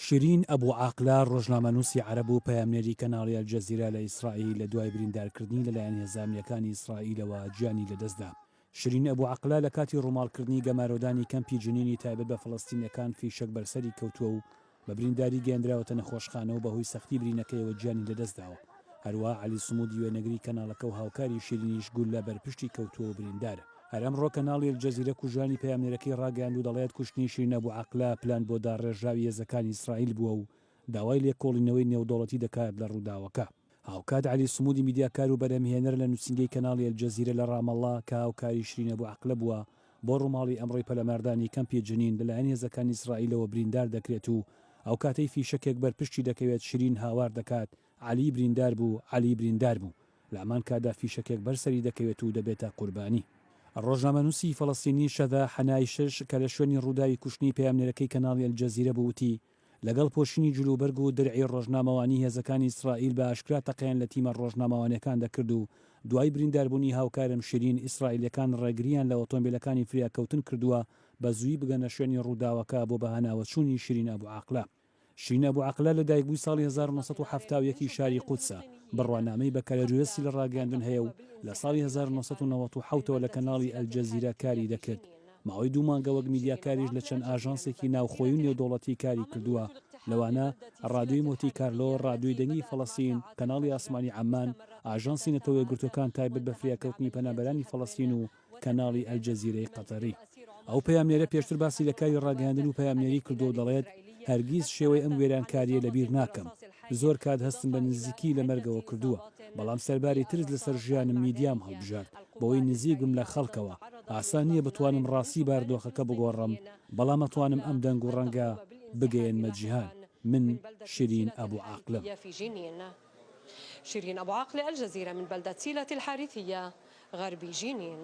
شیرین ئەبو عاقلە، ڕۆژنامەنووسی عەرەب و پەیامنێری کەناڵی ئەلجەزیرە لە ئیسرائیل لە دوای بریندارکردنی لەلایەن هێزە ئەمنییەکانی ئیسرائیلەوە گیانی لەدەستدا. شیرین ئەبو عەقلە لە کاتی ڕووماڵکردنی گەمارۆدانی کەمپی جنینی تایبەت بە فەڵەستینییەکان فیشەک بەر سەری کەوتووە و بە برینداری گەیەندراوەتە نەخۆشخانە و بەهۆی سەختی برینەکەیەوە گیانی لەدەستداوە. هەروەها عەلی سمودی وێنەگری کەناڵەکە و هاوکاری شیرینیش گوللە بەر پشتی کەوتووە و بریندارە. هەر ئەمڕۆ کەناڵی ئەلجەزیرە کوژرانی پەیامنێرەکەی ڕاگەیاند و دەڵێت کوشتنی شیرین ئەبو عەقلە پلان بۆ داڕێژراوی هێزەکانی ئیسرائیل بووە و داوای لێکۆڵینەوەی نێودەوڵەتی دەکات لە ڕووداوەکە. هاوکات عەلی سمودی میدیاکار و بەرهەمهێنەر لە نووسینگەی کەناڵی ئەلجەزیرە لە ڕامەڵڵا کە هاوکاری شیرین ئەبو عەقلە بووە بۆ ڕووماڵی ئەمڕۆی پەلاماردانی کەمپی جنین لەلایەن هێزەکانی ئیسرائیلەوە بریندار دەکرێت و ئەوکاتەی فیشەکێک بەر پشتی دەکەوێت شیرین هاوار دەکات عەلی بریندار بوو، عەلی بریندار بوو. لە هەمان کاتدا فیشەکێک بەر سەری دەکەوێت و دەبێتە قوربانی. ڕۆژنامەنووسی فەڵەستینی شەذا حەنایشش کە لە شوێنی ڕووداوی کوشتنی پەیامنێرەکەی کەناڵی ئەلجەزیرە بوو وتی، لەگەڵ پۆشینی جلوبەرگ و درعی ڕۆژنامەوانی هێزەکانی ئیسرائیل بە ئاشکرا تەقەیان لە تیمە ڕۆژنامەوانیەکان دەکرد و دوای برینداربوونی هاوکارم شیرین ئیسرائیلیەکان ڕێگرییان لە ئۆتۆمبیلەکانی فریاکەوتن کردووە بە زوویی بگەنە شوێنی ڕووداوەکە بۆ بەهاناوەچوونی شیرین ئەبو عاقلە. شیرین ئەبو عەقلە لە دایکبووی ساڵی 1971 ی شاری قودسە، بڕوانامەی بەکالۆریۆسی لە ڕاگەیاندن هەیە و لە ساڵی 1997 ەوە لە کەناڵی ئەلجەزیرە کاری دەکرد. ماوەی دوو مانگە وەک میدیاکاریش لە چەند ئاژانسێکی ناوخۆیی و نێودەوڵەتی کاری کردووە، لەوانە، ڕادیۆی مۆتی کارلۆ، ڕادیۆی دەنگی فەڵەستین، کەناڵی ئاسمانی عەممان، ئاژانسی نەتەوە یەکگرتووەکان تایبەت بە فریاکەوتنی پەنابەرانی فەڵەستین و کەناڵی ئەلجەزیرەی قەتەری. ئەو پەیامنێرە پێشتر باسی لە کاری ڕاگەیاندن و پەیامنێری کردووە و دەڵێت، هەرگیز شێوەی ئەم وێرانکارییە لەبیر ناکەم. زۆر کات هەستم بە نزیکی لە مەرگەوە کردووە، بەڵام سەرباری ترس لەسەر ژیانم میدیام هەڵبژارد، بەوەی نزیک بم لە خەڵکەوە. ئاسان نییە بتوانم ڕاستی باردۆخەکە بگۆڕم، بەڵام ئەتوانم ئەم دەنگ و ڕەنگە بگەیەنمە جیهان. من شیرین ئەبو عاقلەم. شیرین ئەبو عاقلە، الجزیرە، من بلدة سیلة الحارثیە، غربی جنین.